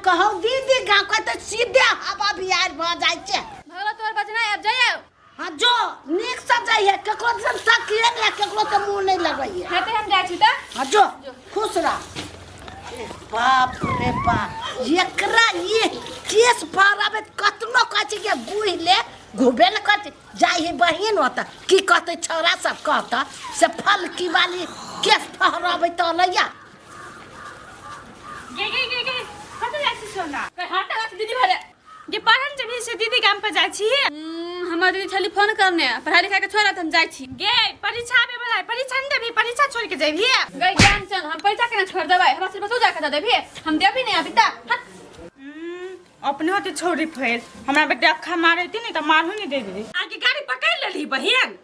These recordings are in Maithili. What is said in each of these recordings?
कहौ दीदी गाँव के तऽ सीधे हवा बिहार भऽ जाइ छै। भगला तोहर बजनाइ, आब जाइए। हाँ जो, नीक से जाइए, केकरो से तकिए नहीं, केकरो से मुंह नहीं लगइए। हेतै, हम जाइ छी तऽ। हाँ जो, खुश रह। ए बाप रे बाप, एकरा ये केस फहराबे कतनो कहै छै कि गुहि ले, घुबे ने करै छै। जाइ है बहिन ओतऽ, की कहतै छौड़ा सब कहतऽ से फलकी वाली केस फहराबै तऽ अलैया। गे गे गे गे, कतऽ जाइ छी सोना? हटा गाछ दीदी भरे। गे, पढ़न जेबही से दीदी गाम पर जाइ छी? हमर दीदी छली फोन करने, पढ़ाई लिखाई के छोड़ हम जाइ छी। गे, परीक्षा आबे वाला है, परीक्षा नहीं देबही? परीक्षा छोड़ के जेबही? गई ज्ञानचंद, हम परीक्षा केना छोड़ देबै? हमरा सिर्फ तू जाके दे देबही, हम देबही नहीं अभी तक, हट। अपने होते छोड़ी फैल हमरा बेटा अखा मारे नहीं तो मारू नहीं देबी। आगे गाड़ी पकड़ लेली बहन।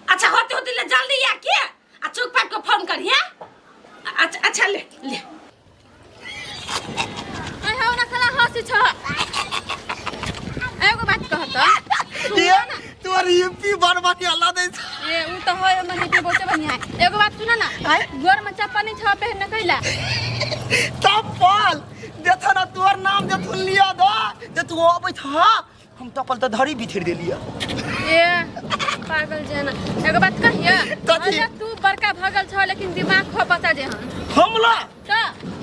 अच्छा होते होते ले जल्दी आ के आ चौक पर को फोन करिए। अच्छा अच्छा, ले ले। आइ हौ ना खाला हंसी छ। एगो बात कहत। ये तोर यूपी बर्बादी अल्लाह दे। ए उ त होय मने के बहुते बढ़िया है। एगो बात सुन ना, गोर में चप्पल नहीं छ पहनने कैला? तब पाल देथा ना, तोर नाम दे थुन लिया दो जे तू अबै था, हम तपल त धरी बिथेर देलिया। ए पागल जेना, एगो बात कहिए? कथी? अरे तू बड़का भगल छ लेकिन दिमाग खो बता जे हम। हमला त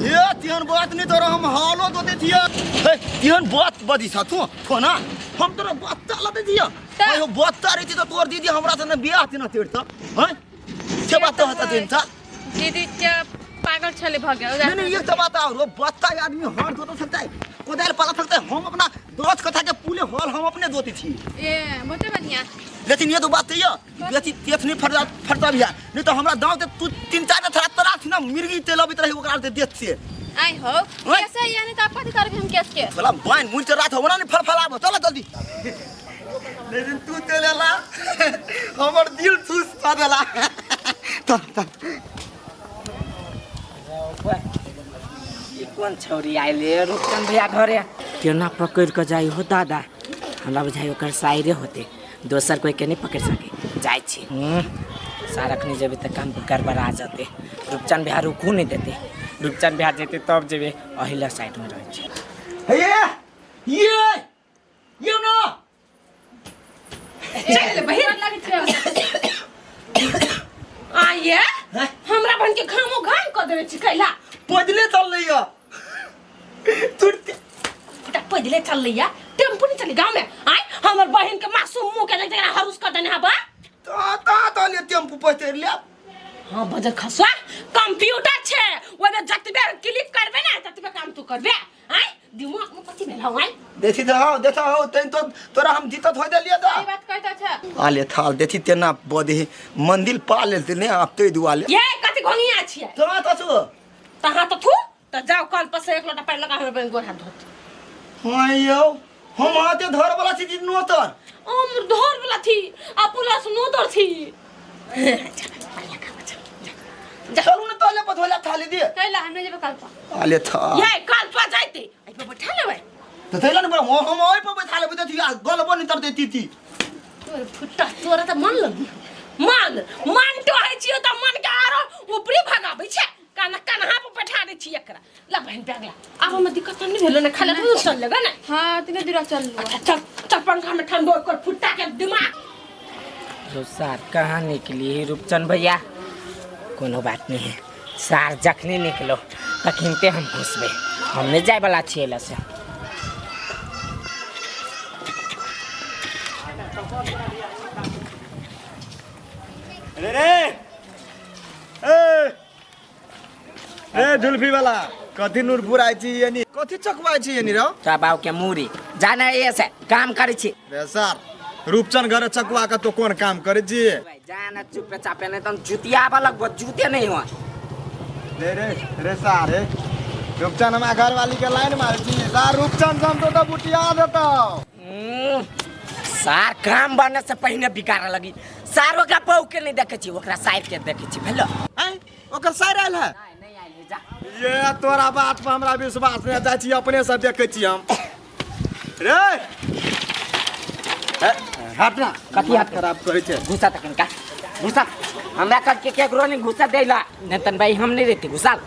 ए तिहन बात नहीं तोरा हम हालो दो दे थिया। हे तिहन बात बदी सा तू थो ना, हम तोरा बात ला दे थिया। त? आयो बात रही थी तो तोर दीदी हमरा से न बियाह थी न तेर त हैं से बात तो हता दिन था। दीदी के पागल छले भ गेल। नहीं नहीं, ये तो बात और वो बत्ता आदमी हाथ धोता सकता है, कोदाल पाला सकता है। हम अपना दोस्त कथा के पूरे हॉल हम अपने धोती थी। ए बहुते बढ़िया। लेकिन ये तो बात है बेची तेथ नहीं फरदा फरदा भी है नहीं तो हमरा दांव ते तू तीन चार थरा तरा थी ना मिर्गी तेल अबित रही ओकरा ते देत से। आई हो ओए। कैसे यानी तो आपका करबी हम केस के थोड़ा बाइन मुंह से रात हो ना नहीं फलफलाबो, चलो जल्दी। लेकिन तू तेल ला हमर दिल खुश कर देला। चल चल। ई कोन छौरी आइले रूपचंद भैया घरे? केना पकड़ के जाइ हो दादा, हमरा बुझाइ ओकर साइरे होते, दोसर कोई के नहीं पकड़ सके। जाइ छी सार अखनी जेबे तऽ काम गड़बड़ा जते। रूपचंद भैया रुकू नहीं देते, रूपचंद भैया जेते तब जेबे, अहिला साइड में रहै छी। हे ये ये ना चल बहिन। लगै छै। आये हमरा बन के घामो घाम क देने छी कैला? पैदले चल रही है तुरती। बेटा पैदले चल रही है, टेम्पू नहीं चली गांव में? आय हमर बहिन के मासूम मुंह के देख हरुस क देने हबा। ता ता ता ले टेम्पू पकड़ ले। हाँ बजर खसुआ, कंप्यूटर छे, ओमे जतबे क्लिक करबे ना ततबे काम तू करबे। आय दिमाग में कथी भेल हौ? आय देखी तो हो, देखा हो तैन तो तोरा हम जीतत हो देलिए दा। ई बात कहता छ। आले थाल देखी तेना बदे मंदिर पा लेते ने आप ते दुआले। ये कथी घोंगिया छियै? तो तो छु। तहाँ तो थू त जाओ कल पर से एक लोटा पानि लगा हमर बहिन गोर हाथ धोत। हां यौ, हम हाथे धर वाला छी नोतर। हम धर वाला थी आ पुलस नोतर थी। चलू ने तोले पथोला थाली दिए। कैला हम नहीं जेबे कल पर। आले था। ये कल पर जाइते आई पर बैठा लेबै। तो थैला ने हम ओइ पर बैठा लेबै त गलबो नहीं तर देती थी। तोर फुट्टा तोरा त मन लगी मन मन टोहै छियो त मन के आरो ऊपरी भगाबै छै, कान कन्हा पर बैठा दै छी एकरा। ला बहन बैग ला, आब हम दिक्कत त नहीं भेलो ने? खाली दूर चल लेगा ने। हाँ तिने दूर चल लो। अच्छा चल चल, पंखा में ठंडो कर फुट्टा के दिमाग। जो सार कहाँ निकली है रूपचंद भैया? कोनो बात नहीं है, सार जखने निकलो तखनते हम घुसबे, हम नहीं जाए वाला छियै एला से। रे रे ए ए जुल्फी वाला, कथी नूरपुर आइ छी यानी कथी चकवाइ छी यानी रौ? तोरा बाबू के मूरी जाना ये से काम करै छी। रे सर, रूपचंद घरे चकवा के तो कोन काम करै छी? जाना चुप चापे नहीं तो जुतिया आबऽ लगबो, जूते नहीं हो। रे रे रे सार, रे रूपचंद हमरा घरवाली के लाइन मारै छी। सार रूपचंद हम तो तऽ बुटिया देतौ। सार काम बने से पहिने बिगाड़े लगी। सार ओकरा पौ के नहीं देखे छी, ओकरा साइड के देखे छी भेलो। आँय, ओकर साइड आयल है? नहीं, नहीं आयल है, जा। ये तोरा बात पर हमरा विश्वास नहीं जाइ छी, अपने से देखै छी हम। रे ए, हट ना। कथी हट? खराब करै छै। घुसा तखन का घुसा, हमरा कल के केकरो नहीं घुसा देला। नतन भाई हम नहीं रहते घुसाल।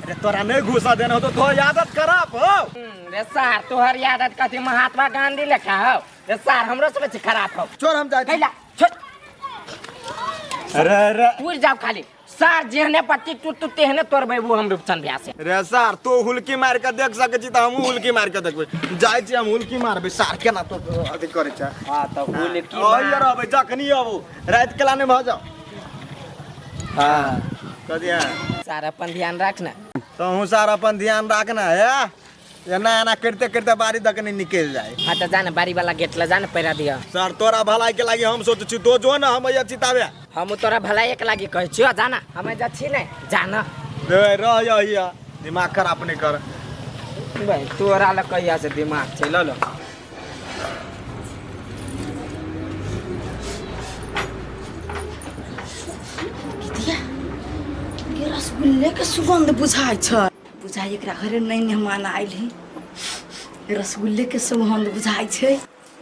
रे रे तोरा नहीं घुसा देना हो तो तोहर आदत खराब हो। रे सार तोहर आदत कथी महात्मा गांधी लेखा हो रे सार, हमरो से बेसी खराब हो। छोड़ हम जाए कैला छोड़। अरे अरे उड़ जाओ खाली सार, जेहने पट्टी टूट टूट तेहने तोड़बै वो हम रूपचंद भैया से। रे सार तो हुलकी मार के देख सके छी त हमहू हुलकी मार के देखबै। जाइ छी हम हुलकी मारबै सार, केना तो अथी करै छै। हां त हुलकी ओहि रहबै जखनी आबू राति के लाने भऽ जाओ। हां कह दिया सार अपन ध्यान रखना। तहूँ सार अपन ध्यान रखना है, एना एना करते करते बारी तक नहीं निकल जाए। हाँ तो जाने बारी वाला गेट ला जाने पैरा दिया। सर तोरा भलाई के लागी हम सोच छी, तो जो ना हम या चितावे। हम तोरा भलाई के लागी कहै छियो, जाना हम जा छी नहीं जाना। रे रह यहिया दिमाग खराब नहीं कर भाई, तोरा ल कहिया से दिमाग छै ल लो। के रसगुल्ले के सुगंध बुझाइ छै, बुझाइ एकरा घरे नहीं मेहमान आयल है, रसगुल्ले के सुगंध बुझाइ छै।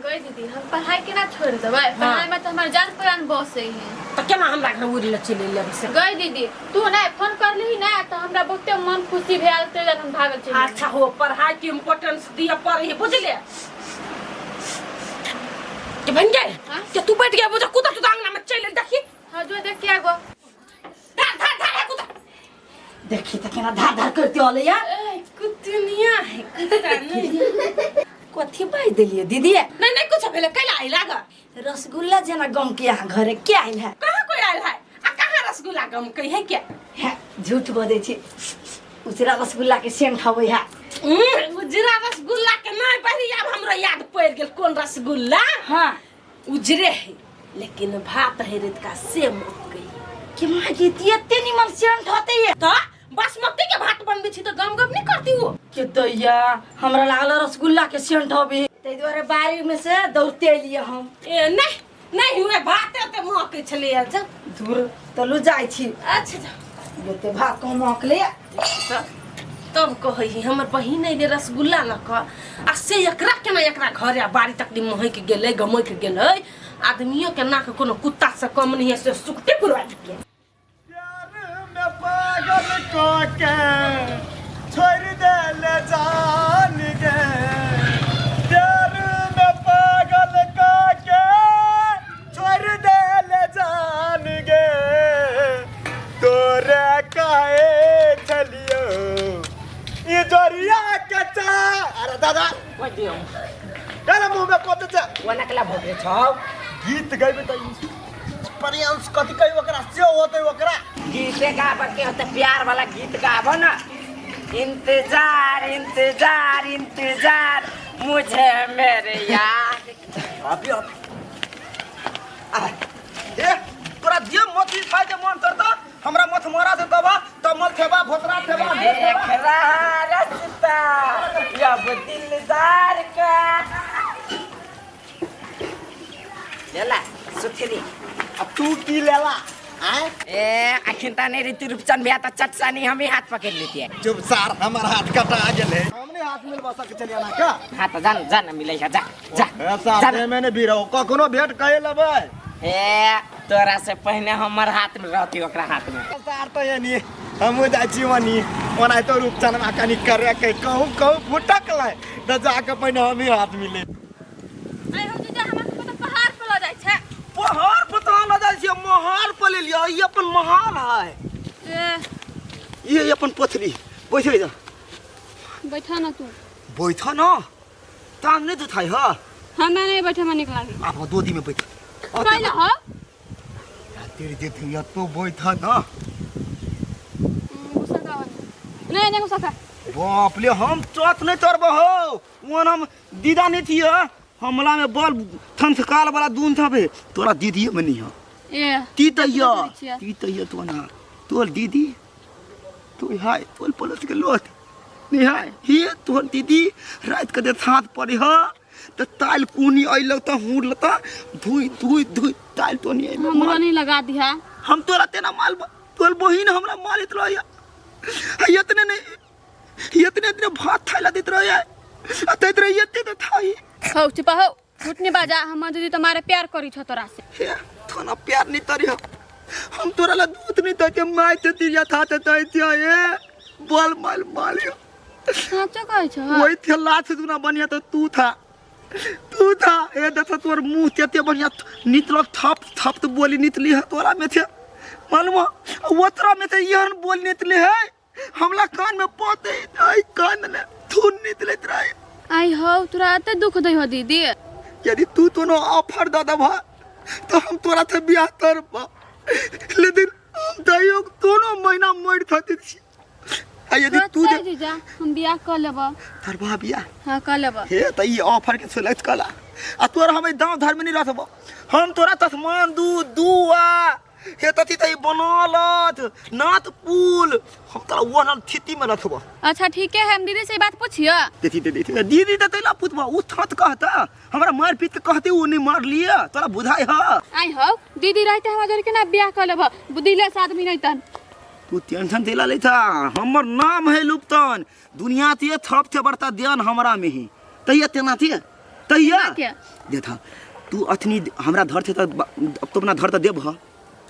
गई दीदी हम पढ़ाई केना छोड़ देबै, पढ़ाई में तो हमर जान प्राण बसै है। त केना हमरा घर उड़ि ले चलि एलै से? गई दीदी तू नहीं फोन करली ना त हमरा बहुते मन खुशी भेल ते हम भागल चलि। अच्छा हो पढ़ाई के इम्पोर्टेंस दिया पड़े है बुझले के बन गए के तू बैठ गया बुझ कुत्ता तू अंगना में चलि देखी। हां जो देख के आगो धार धार धार कुत्ता देखी त केना धार धार करते होले यार। ए कुतनिया है कुत्ता नहीं कथी बाज देलिए दीदी? नहीं नहीं कुछ भेले कैला आइ लाग रसगुल्ला जेना गम के यहाँ घरे के आइल है? कहाँ कोई आइल है आ कहाँ रसगुल्ला गम के है के? है झूठ बजै छी, उजरा रसगुल्ला के सेंट हवे है। उजरा रसगुल्ला के नहीं पहले आब हमरा याद पड़ गेल कोन रसगुल्ला। हां उजरे है लेकिन भात है रेतका से मक गई कि मां जी एते निमन सेंट होते है त बासमती के भात बनबै छी त गम गम नहीं करती वो के दैया हमरा लागल रसगुल्ला के सेंट हवे तै दुआरे बारी में से दौड़ते एलिए हम। ए नहीं नहीं हुए भात एते महकै छलै जब दूर तलु जाइ छी। अच्छा जा एते भात कम महकले तब कहै ही हमर बहिन अइले रसगुल्ला लऽ कऽ आ से एकरा केना एकरा घरे आ बारी तक महकि गेलै गमकि गेलै आदमियो के नाक कोनो कुत्ता से कम नहीं है से सुखते पुरवा देलियै। प्यार में पागल को के छोड़ देले जान गे, प्यार में पागल को के छोड़ देले जान गे, तोरे काहे छलियो ई जोरिया कच्चा। अरे दादा कोइ दियो अरे मुंह में कत छ ओना कला भोगरे छौ गीत गाइबे त एक्सपीरियंस कथि कहि ओकरा से होतै ओकरा गीते गाब के होते प्यार वाला गीत गाब ना। इंतजार इंतजार इंतजार मुझे मेरे यार। अभी अभी ए तोरा जे मत खाय के मन करता हमरा मत मरा दे तब तमल खेबा भोतरा खेबा देख रहा रास्ता अब दिलदार का लेला सुथरी। अब तू की लेला आए? ए अखिन ता नहीं रीति रूपचंद भैया त चटसानी हम ही हाथ पकड़ लेती है। चुप सार हमर हाथ कटा गेल है, हमने हाथ मिलवा सके चलिया ना का। हां त जान जान मिलै है जा जा ए सार मैंने भी रहो कखनो भेंट कहे लेबै। ए तोरा से पहले हमर हाथ में रहती ओकरा हाथ में। सार त यानी हमहु जाइ छी वनी ओना तो रूपचंदवा कनी करे के कहू कहू फुटकलै त जाके पहिने हम ही हाथ मिले। आइ हम जीजा हमरा के त पहाड़ पर ल जाइ छै। पहाड़ पर तहाँ ल जाइ छियै महार पर ले लिअ, ई अपन महार है। ए ये अपन पोथली बैठ जा बैठा ना तू बैठ ना ताम नहीं दुखाई ह। हमरा नहीं बैठे में निक लागे। आप दो दिन में बैठ कैला हो तेरे जे थिया तो बैठ ना गुस्सा का नहीं नहीं गुस्सा का बाप ले हम चौथ नहीं चढ़ब हो वन हम दीदा नहीं थी हमला में बल थनथकाल वाला दून था बे तोरा दीदी में नहीं हो। ए ती तैया ती तैया तो ना तोर दीदी तो हाय तोर पलट के लोट नहीं हाय हे तोर दीदी रात के दे हाथ पड़े ह त ताल कोनी अइल त हुर लता धुई धुई धुई ताल तो नहीं अइल। हमरा नहीं लगा दिया हम तोरा तेना माल तोर बहिन हमरा मारित रहे इतने नहीं इतने इतने भात खाइला देत रहे आ दैत रहे एते त थाई। हौ चुप हौ झूठ नहीं बाजा, हमर दीदी तुम्हारे प्यार करी छ तोरा से। हे थोना प्यार नहीं तरी हम तोरा ला दूध नहीं दैते my ते तिरिया था ते दैते ए बल माल मालियो। साँचो कहै छौ? वही थे लाथ दुना बढ़िया तो तू था, तू था। ए देख तोर मुंह तेते बढ़िया नितलक, थप थप तो बोली नितली है तोरा में थे मालूम हो? ओतरा में थे यहन बोल नितली है, हमला कान में पोते आई कान ने थून नितले रहे। आई हो तोरा एते दुख दै हो दीदी? यदि तू तो नो ऑफर द दबा तो हम तोरा थे बियाह करब, लेकिन हम तैयो दोनों महीना मर थती छी। आ यदि तू दे जीजा हम बियाह कर लेब। करबा बियाह? हां कर लेब। हे त ई ऑफर के सेलेक्ट कला आ तोरा हम दांव धर में नहीं रहब, हम तोरा तस्मान दू दुआ हे तथी तई बनलत नात पुल हम तोरा वो न थिती में रखब। अच्छा ठीक है, हम दीदी से बात पूछियो। देखी देखी दीदी त तैला पूछबा, उ थत कहता हमरा मार पीट के कहते उ नहीं मार लिया तोरा बुझाई ह। आई हो दीदी रहते हमरा जोर के ना बियाह कर लेब, बुदिले से आदमी नहीं तन। तू टेंशन दिला ले था, हमर नाम है लुप्तन, दुनिया ते थप थे बरता ध्यान हमरा में ही तैया तेना थे तैया देखा तू अथनी हमरा धर थे त अब तो अपना धर त देब ह।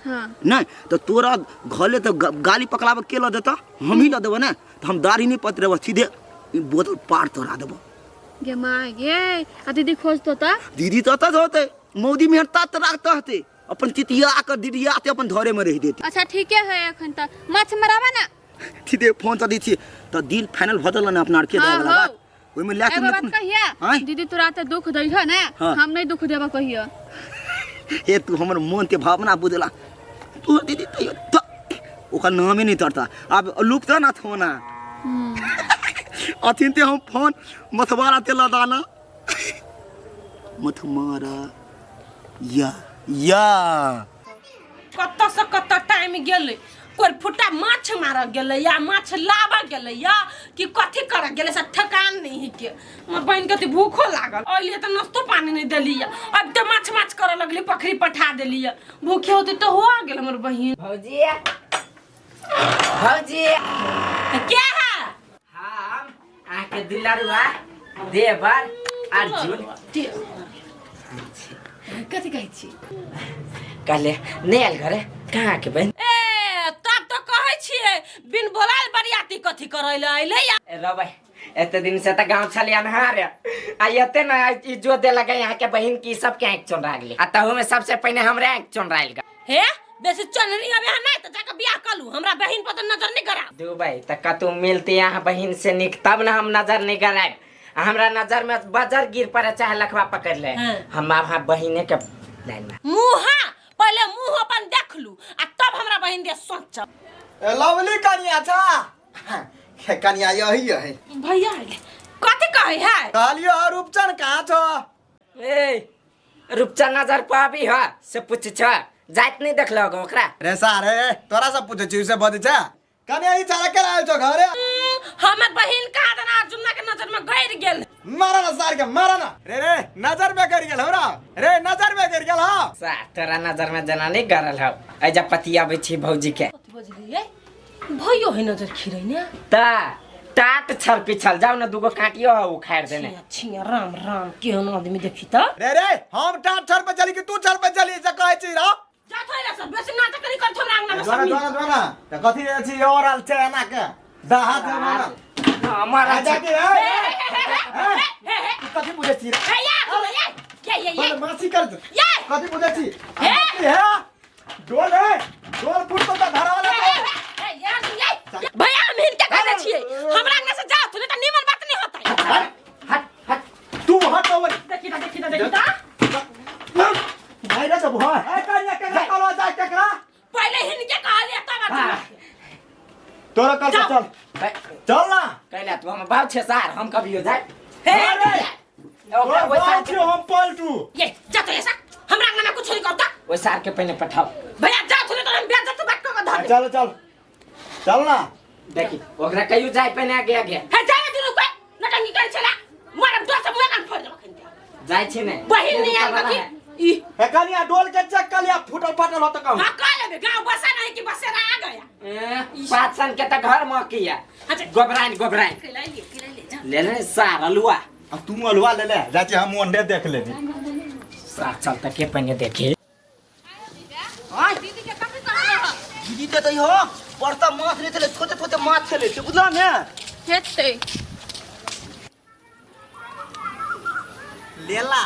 हाँ। नहीं तो तोरा घले तो गाली पकड़ाब के ल देता, हम ही ल देबो ना, तो हम दाढ़ी नहीं पत रहबो, सीधे बोतल पार तोरा देबो। गे मां गे आ दीदी खोज तो ता दीदी तो त होते मौदी में तात राखत हते अपन चितिया के दीदिया ते अपन धरे में रह देती। अच्छा ठीक है, अखन त माछ मराबा ना सीधे फोन त दी छी त दिल फाइनल भ देल ना अपना के दे वाला बात ओइ में लाके एगो बात कहिया दीदी तोरा त दुख दै ह ना, हम नहीं दुख देबो कहियो। हे तू हमर मन के भावना बुझला तू दीदी तैयो ओकर नामे नहीं तरता अब लुप्त ना थोना अथिन ते हम फोन मथवारा ते लदाना मथमारा या या कत से कत टाइम गेलै, कोई फुटा माछ मार गेलै या माछ लाबऽ गेलै या कि कथी करऽ गेलै से ठेकान नहीं है के। हमर बहिन के भूखो लागल, अइलियै तऽ नाश्तो पानी नहीं देलियै, अब तऽ माछ माछ करऽ लगली, पखरी पठा देलियै, भूखे होतै तऽ हो गेल हमर बहिन। भौजी भौजी के है? हम अहाँके दुलारुआ देवर अर्जुन। कथी कहै छी? कहले नहीं आयल घरे कहाँ के बहिन? ए तब तो कहै छियै बिन बोलायल बरियाती कथी करै लए अइलै या? ए रबै एते दिन से त गांव छलियै अन्हार आ एते न ई जो दे लगे यहाँ के बहिन की सब के आंख चोनरा गेलै आ तहु में सबसे पहिने हमरे आंख चोनरायल गा। हे बेसी चोनरी अबे हन नहीं त जाके बियाह कलू, हमरा बहिन पर त नजर नहीं गरा। दुबई त कतौ मिलती यहाँ बहिन से निक तब न हम नजर नहीं गराब, हमरा नजर में बजर गिर पड़े चाहे लखवा पकड़ ले, हम आब हाँ बहिने के लाइन में मुँह पहले मुँह अपन देख लू आ तब हमरा बहिन दे सोच। लवली कनिया छा कनिया यही है भैया कथी कहै है? कहलियो रूपचन कहाँ छ? ए रूपचन नजर पाबी ह से पूछ छ, जात नहीं देखलो ओकरा। रे सारे तोरा सब पूछे छी से बजै छ कनिया ई छाड़ा के आयल छ घरे? हमर बहिन कहाँ दना अर्जुना के नजर में गइर गेल। मारा ना सार के मारा ना रे रे नजर में गिर गेल हमरा रे नजर में गिर गेल। हां सा तोरा नजर में जना नहीं गरल हौ एजा पतियाबै छी भौजी के। कथी बजलियै भैयो है नजर खिरै ने ता टाट छल पिछल जाओ ना दुगो काटियो हौ उखाड़ देने। छिया राम राम केहन आदमी देखी त। रे रे हम टाट छल पे चली कि तू छल पे चली से कहै छी रा? जा थोड़ा सा बेसी नाटक नहीं कर थोड़ा अंगना में जोना जोना जोना त कथी रे छी और आल छै एना के दाहा छै मारा हमारा जाके ए कथी बुझै छी ए या ये ये ये मासी कर ये कथी बुझै छी हे हे डोल है डोल फुट तो धरा वाला ए यार ये भैया हम हिनके कह दे छियै हमरा अंगना से जाओ थोड़े त नीमन बात नहीं होतै। हट हट हट तू हट ओवर देखी त देखी त देखी त भाई रे सब हां ए कनिया केकरा कहलो जा केकरा पहले हिनके कहलियै तब अर्जुन तोरा कल चल चल ना कहला तू हम बाप छे सार हम कभी हो जाए। हे ओकरा ओइ सार के हम पलटू ये जा तो ऐसा हमरा अंगना में कुछ नहीं करता। ओइ सार के पहले पठाओ भैया जा थोड़े तो हम बेइज्जत बात कर धर। चल चल चल ना देखी ओकरा कहियो जाए पहले आगे आगे। हे जाए दुनु कोई नटंगी कर छला मरम दोस मुंह कान फोड़ देब खन जाय छी ने बहिन नहीं आयल कथी ई हे कनिया डोल के चेक कर लिया फूटल फाटल हो त कहू। हां कह लेबे गांव बसा नहीं कि बसेरा आ गया पाँच सन के त घर मकिया। अच्छा गोबराइन गोबराइन खिला ले खिला ले जा ले ले सार अलुआ अब तू अलुआ ले ले जाचे हम अंडे देख लेबी सार चल त के पहिने देखी। हां दीदी के कथी कहै दीदी ते हो बड़ता माछ नहीं छलै, छोटे छोटे माछ छलै से, बुझला ने? हेतै। लेला।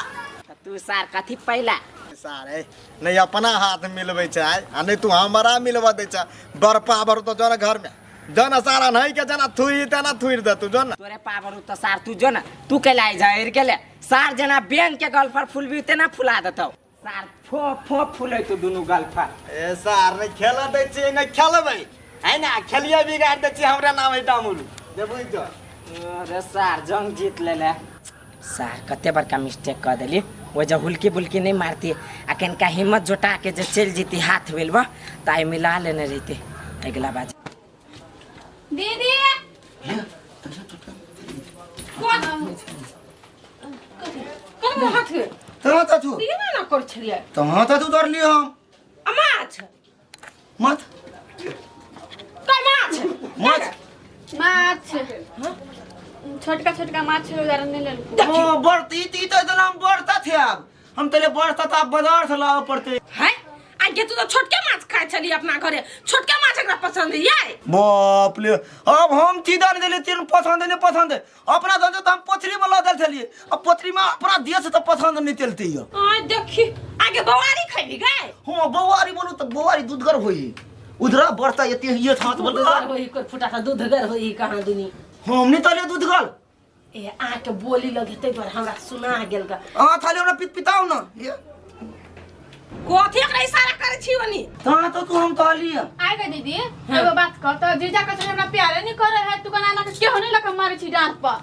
तू सार कथी पहिला सारे नहीं अपना हाथ मिलबै छै आ नहीं तू हमरा मिलबऽ दै छै। बड़ पावर तो जो ना घर में जो ना सारा नहीं के जना थुई तना थुइर दे तू जो ना। तोरे पावर तो सार तू जो ना तू के लाई जाहिर के ले सार जना बैंक के गल पर फुलबी तेना फुला देतौ सार फो फो फुलै तो दुनू गल पर। ए सार नहीं खेल दै छी नहीं खेलबै है ना, खेलिए बिगाड़ दै छी हमरा नाम है डामुल देबुई तो। अरे सार जंग जीत लेले सार, कते बड़का मिस्टेक कर देली। वो जब हुलकी बुलकी नहीं मारती आ कनिका हिम्मत जुटा के जे चलि जेती हाथ वेलबा त आइ मिला लेने रहते अगिला बाज। दीदी कोन कोन हाथ के तहाँ त तू दिए ना कर छलिए तहाँ त तू डरली हम। आ माछ माछ का माछ माछ माछ छोटका छोटका माछ उदाहरण नहीं लेलको। हां बढ़ती ती त इतना हम बढ़ता थे अब हम तले बढ़ता त अब बाजार से लाव पड़ते है। आ गे तू तो छोटके माछ खाइ छली अपना घरे, छोटके माछ एकरा पसंद है। बाप रे अब हम चीदा नहीं देले तीन पसंद नहीं पसंद अपना धंधे तो हम पोथरी में ला देल छलिए, अब पोथरी में अपना दिए से तो पसंद नहीं चलती है। आ देखी आगे बवारी खैबी गए। हां बवारी बोलू तो बवारी दूधगर होई उधरा बढ़ता एते ये थात बोल दूधगर होई कोई फुटा सा दूधगर होई कहां दुनी हम नहीं तले दूधगर। ए आ के बोली लगते पर हमरा सुना गेल गा। हां थाले हमरा पित पिताऊ ना ये कथी एकरा इशारा करै छी ओनी ता तो तू हम कहली। आ गे दीदी एगो बात कह त जीजा के हमरा प्यारे नहीं करे है तू कना ना के केहो नहीं लक मारे छी डांट पर।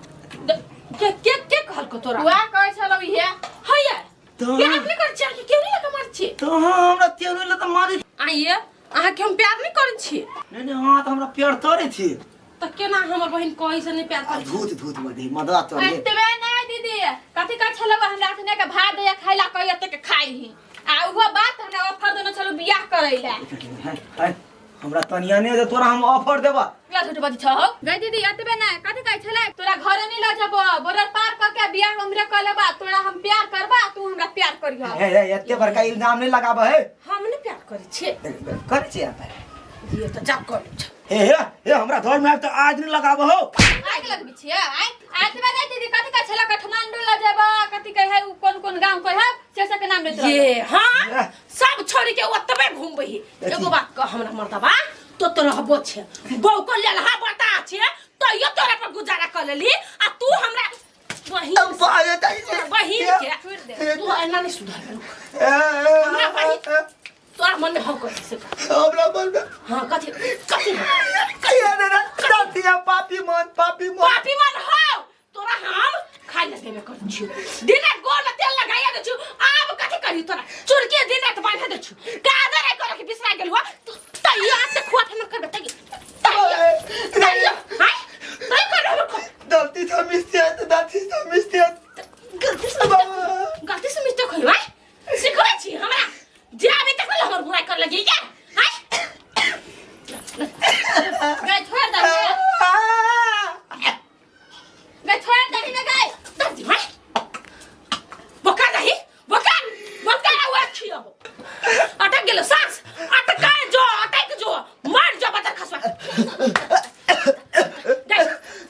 के के के कहल को तोरा? वा कहै छलौ इहे हैया तो के अपने कर छी के केहो नहीं लक मारे छी? तो हमरा केहो नहीं लक मारे आइए अहाँ के हम प्यार नहीं करै छी। नहीं नहीं हां त हमरा प्यार तोरे छी त केना हमर बहिन कहै से नहीं प्यार करै? धूत धूत मदे मदवा तोरे एतबे नहीं दीदी कथी कहै छलौ हमरा अखने के भात दे खाइला कहै एते के खाइ ही आ उहो बात हमरा ऑफर देने छलौ बियाह करै ला। हमरा तनिया ने दे तोरा हम ऑफर देबा। क्या झूठ बजै छौ गई दीदी? एतबे नै कथी कहै छलै तोरा घरे नहीं ल जबो बॉर्डर पार क के बियाह हमरे क लेबा तोरा हम प्यार करबा तू हमरा प्यार करिह। हे हे एते बड़का इल्जाम नहीं लगाबे है। हम नहीं प्यार करै छी करै छी आप ये त जा कर हे हे हे हमरा घर में त आज नहीं लगाबे हो। आग लगबी छी आइ एतबे नै दीदी कथी कहै छलै काठमांडू ल जेबा कथी कहै है उ कोन कोन गांव कहै है से सब के नाम लेत ये हां सब छोड़ के ओतबे घुमबही। एगो बात कह हमरा मर्दबा तो तो रहबो छे बहू को लेलहा बता छे तो यो तोरा पर गुजारा कर लेली आ तू हमरा बहिन बहिन के तू एना नहीं सुधर हमरा बहिन तोरा मन में हो कथी से हमरा मन में हां कथी कथी कहिया पापी मन पापी मन पापी मन हो तोरा हम खाइ ले देबे कर छु दिन रात गोर में तेल लगाइया दे छु आब कथी करी तोरा चुरकी दिन रात बांध दे छु कादर है करे के बिसरा गेल हुआ तैयो आते खुआ हमर करबे तैयो तैयो हाय तैयो कर हमर खो गलती से मिस्टेक गलती से मिस्टेक गलती से मिस्टेक होई भाई सिखबै छी हमरा जे अभी तक हमर बुराई कर लगी क्या हाय गई छोड़ दे गई छोड़ दे ना गई दर्दी भाई बोका दही बोका बोका हुआ खियो अटक गेलो सांस अटका जो अटक जो मर जो बता खसवा गई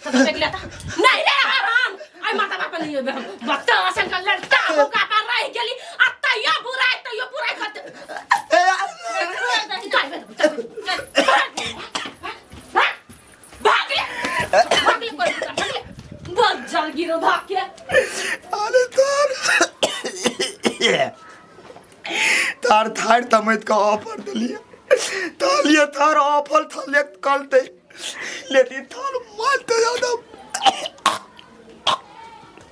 सब देख लेता नहीं रे आराम आई माता बाप नहीं होबे हम बत्ता असन का लड़ता बोका पर रह गेली आ तैयो बुराई करते भाग ले भाग ले कोई भाग ले बहुत जल गिरो भाग के। अरे तार तार थार तमैत के ऑफर देलिए तालिए थार ऑफर थले कलते लेकिन थार मारते ज्यादा